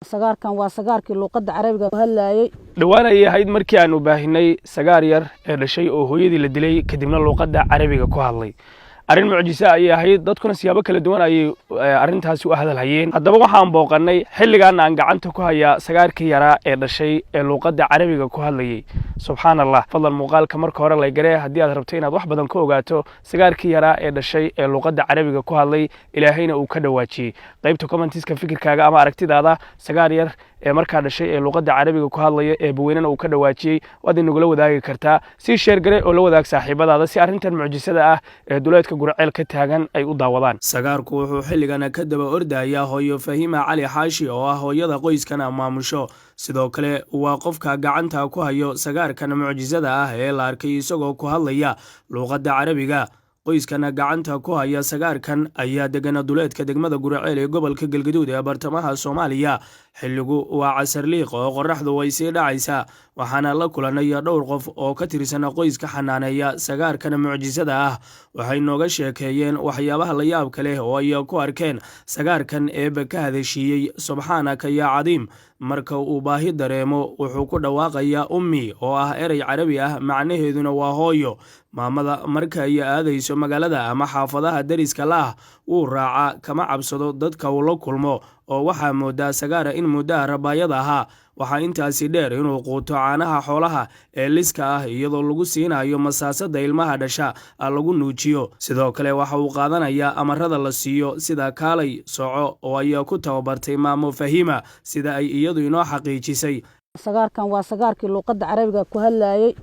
Sagaarkan waa sagaarkii luuqadda Carabiga hadlaayey. Dhowaan ayay ahayd markii aanu baahinay sagaar yar ee dhashay oo hooyadii la dilay, kadibna luuqadda Carabiga ku hadlay. Arrin mucjise ayay ahayd, dadkuna siyaabo kala duwan ayay arrintaasi u hadalhayeen. Haddaba waxaan booqannay xilligan aan gacanta ku hayaa sagaarkii yaraa ee dhashay ee luuqadda Carabiga ku hadlayey. Subxaan Allah! Fadlan muuqaalka marka hore like garee haddii aad rabto inaad wax badan ka ogaato sagaarkii yaraa ee dhashay ee luuqadda Carabiga ku hadlay, Ilaahayna uu ka dhawaajiyey. Qaybta commentiska fikirkaaga ama aragtidaada sagaar yar ee markaa dhashay ee luuqadda Carabiga ku hadlaya ee baweynena uu ka dhawaajiyey waad inagula wadaagi kartaa. Si share garee oo la wadaag saaxiibadaada si arrintan mucjisada ah ee duleedka Gurceel ka taagan ay u daawadaan. Sagaarku wuxuu xilligan ka daba ordayaa hooyo Fahima Cali Xaashi oo ah hooyada qoyskana maamusho. Sidoo kale waa qofka gacanta ku hayo sagaarkan mucjisada ah ee la arkay isagoo ku hadlaya luuqadda Carabiga. Qoyskana gacanta ku haya sagaarkan ayaa degana duleedka degmada Guraceel ee gobolka Galgaduud ee bartamaha Soomaaliya. Xilligu waa casarliiq oo qoraxdu way sii dhacaysaa, waxaana la kulanay dhowr qof oo ka tirsan qoyska xanaaneeya sagaarkan mucjisada ah. Waxay nooga sheekeeyeen waxyaabaha la yaabka leh oo ay ku arkeen sagaarkan Eebbe ka hadashiiyey. Subxaanaka yaa cadiim! Marka uu baahi dareemo wuxuu ku dhawaaqayaa "ummi", oo ah erey Carabi ah, macnaheeduna waa hooyo. Maamada marka ay aadayso magaalada ama xaafadaha deriska la ah wuu raacaa, kama cabsado dadka uu la kulmo, oo waxaa moodaa sagaara in muddaha rabaayada ahaa. Waxaa intaasi dheer inuu quuto caanaha xoolaha ee liska ah, iyadoo lagu siinayo masaasada ilmaha dhasha lagu nuujiyo. Sidoo kale waxa uu qaadanayaa amarada la siiyo, sida kaalay, soco, oo ay ku tababartay maamo Fahima, sida ay iyadu inoo xaqiijisay. Sagaarkan waa sagaarkii luuqadda Carabiga ku hadlaayey.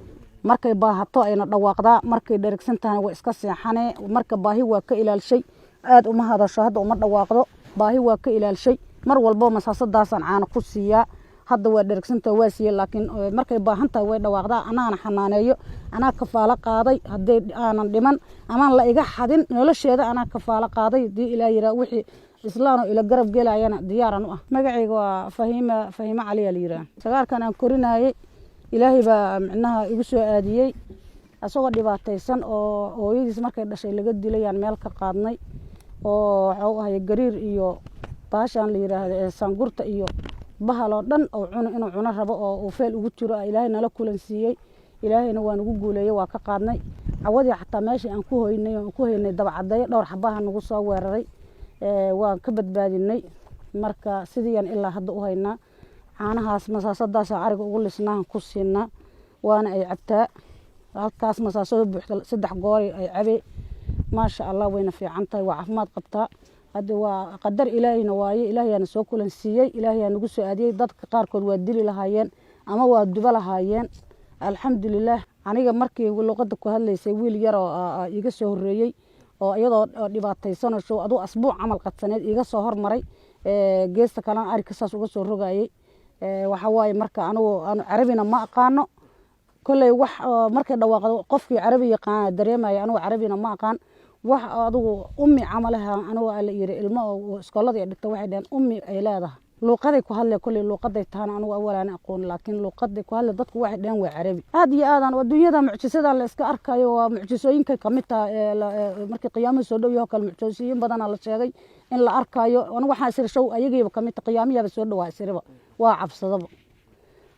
Markay baahato ayna dhawaaqdaa, markay dherigsan tahana way iska seexanee. Marka baahi waa ka ilaalshay, aad uma hadasho, hadda uma dhawaaqdo, baahi waa ka ilaalshay. Mar walbo masaasadaasaan caano ku siiyaa. Hadda waa dherigsantaha, waa siiyey, laakiin markay baahan tahay way dhawaaqdaa. Anaana xanaaneeyo, anaa kafaalo qaaday. Haddii aanan dhiman amaan la iga xadin nolosheeda, anaa kafaalo qaaday. Hadii Ilaa yiraa wixii islaanoo ila garab gelayana diyaaran u ah. Magacayga waa Fahiima, Fahiimo Caliyaa la yiraa. Sagaarkan aan korinaayey Ilaahay baa micnaha igu soo aadiyey isagoo dhibaataysan oo hooyadiis markay dhashay laga dilayaan meel ka qaadnay, oo waxuu ahay gariir iyo baashaan la yiraahdo ee saangurta iyo bahal oo dhan oo cuno inuu cuno rabo oo uu feel ugu jiro. Ilaahay nala kulan siiyey, Ilaahayna waa nagu guuleeyey, waa ka qaadnay. Cawadii xataa meeshii aan ku hoynay aan ku haynay dabacadayo dhowr xabaha nagu soo weeraray, waan ka badbaadinay. Marka sidiiyan ilaa hadda u haynaa. Caanahaas masaasadaasa ariga ugu lisnaahan ku siinaa, waana ay cabtaa. Halkaas masaasado buuxda 3 goori ay cabe. Maasha Allah, wayna fiican tahay, waa caafimaad qabtaa. Hadda waa qadar Ilaahayna waaye, Ilaahayaana soo kulan siiyey, Ilaahayaa nagu soo aadiyey. Dadka qaarkood waa dili lahaayeen ama waa duba lahaayeen. Alxamdulilaah. Aniga markii luuqadda ku hadlaysay wiil yar oo iga soo horreeyey oo iyadoo dhibaataysanoo show aduu asbuuc camal qadsaneed iga soo hormaray, geesta kalena arigka saas uga soo rogayey. Waxa waaye marka anigu Carabina ma aqaano. Kolley wax markay dhawaaqdo qofkii Carabi yaqaana dareemaya. Anigu Carabina ma aqaan. Wax adigu ummi camalaha anigu la yiri, ilmo oo iskoolada ay dhigta waxay dhaheen ummi ay leedahay, luuqaday ku hadle. Kolley luuqaday tahana anigu awalaana aqoon, laakiin luuqaday ku hadle dadku waxay dhaheen waa Carabi. Aad iyo aadaan adduunyada mucjisada la iska arkayo, waa mucjisooyinka kamid taha. Markii qiyaamaha soo dhow yaho kale mucjisooyin badana la sheegay in la arkayo. Anigu waxaan isiri show ayagiiba kamid taha, qiyaamiyaaba soo dhowaa, isiriba waa cabsadaba.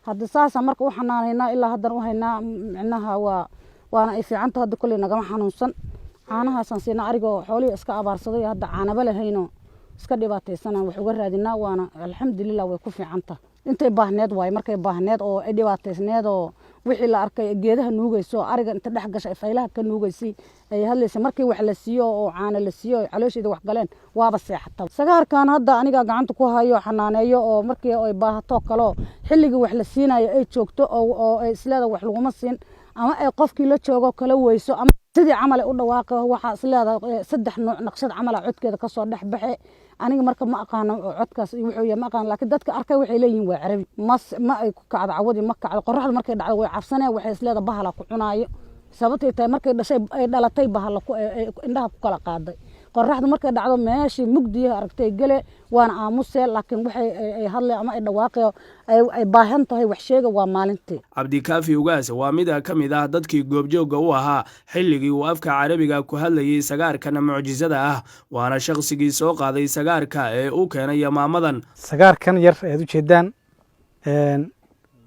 Hadda saasa marka u xanaanaynaa, ilaa haddana u haynaa. Micnaha waa waana ay fiicanta hadda, kolley nagama xanuunsan. Caanahaasaan siinaa arigoo xoolihii iska abaarsaday, hadda caanaba lahayno, iska dhibaataysanaan wax uga raadinaa. Waana alxamdulilah, way ku fiican tahay. Intay baahneed waaye, markay baahneed oo ay dhibaataysneed oo wixii la arkay geedaha nuugayso, ariga inta dhex gashay faylaha ka nuugaysay ay hadlaysa. Markii wax la siiyo oo caano la siiyo oo caloosheeda wax galeen, waaba seexata. Sagaarkan hadda aniga gacanta ku hayo, xanaaneeyo, oo markii ay baahato kaloo xilligii wax la siinayo ay joogto oo ay isleeda wax laguma siin ama ay qofkii la joogo kala weyso ama sidii camal ay u dhawaaqo, waxaa isleedahay saddex nuuc naqshad camala codkeeda kasoo dhex baxe. Aniga marka ma aqaano codkaas wuxuu yahay, ma aqaano, laakiin dadka arkay waxay leeyihiin waa Carabi. Mas ma ay ku kacdo cawadii, ma kacdo. Qoraxda markay dhacdo way cabsaneen, waxay isleedahay bahala ku cunaayo. Sababtay tahay markay dhashay ay dhalatay bahala indhaha ku kala qaaday. Qoraxdu markay dhacdo, meeshii mugdiyaha aragtay gele, waana aamusee. Laakiin waxay ay hadle ama ay dhawaaqe, ay baahan tahay wax sheega, waa maalintii. Cabdikaafi Ugaas waa mid ka mid ah dadkii goobjoogga u ahaa xilligii uu afka Carabiga ku hadlayey sagaarkan mucjisada ah, waana shakhsigii soo qaaday sagaarka ee u keenay maamadan. Sagaarkan yar eed ujeedaan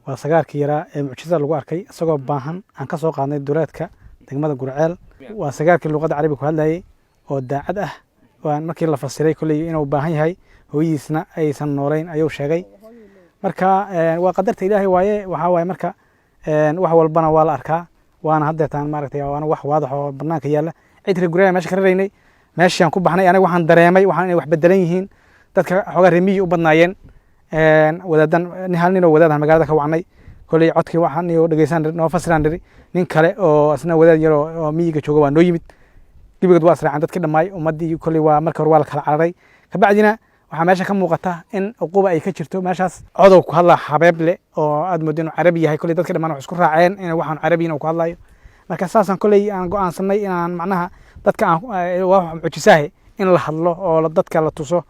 waa sagaarkii yaraa ee mucjisada lagu arkay, isagoo baahan aan ka soo qaadnay duleedka degmada Gurceel. Waa sagaarkii luuqadda Carabiga ku hadlayay oo daacad ah. Waan markii la fasiray kolley inuu baahan yahay, hooyadiisna aysan noolayn ayuu sheegay. Marka waa qadarta Ilaahay waaye. Waxaa waaye, marka wax walbana waa la arkaa, waana haddeetaan maaragtay, waana wax waadax oo banaanka yaalla. Cid reer guryaha meesha ka raraynay, meeshaan ku baxnay, aniga waxaan dareemay waxaan inay wax bedelan yihiin. Dadka xoogaa reer miyi u badnaayeen. Wadaadan hal nin oo wadaad magaalada ka wacnay kolley, codkii waxaan iyo dhegeysaan, noo fasiraan dhiri. Nin kale oo isna wadaad yar oo miyiga jooga waa noo yimid. Gebigood waa israaceen dadkii dhammaay ummaddii. Kolley waa marka hore waa la kala cararay. Kabacdina waxaa meesha ka muuqata in uquba ay ka jirto meeshaas. Codow ku hadlaa xabeeble oo aad moodo inuu Carabi yahay. Kolley dadka dhammaan wax isku raaceen in waxaan Carabi inuu ku hadlayo. Marka saasaan kolley aan go'aansanay inaan macnaha dadka aan waa mucjisaahe in la hadlo oo dadka la tuso.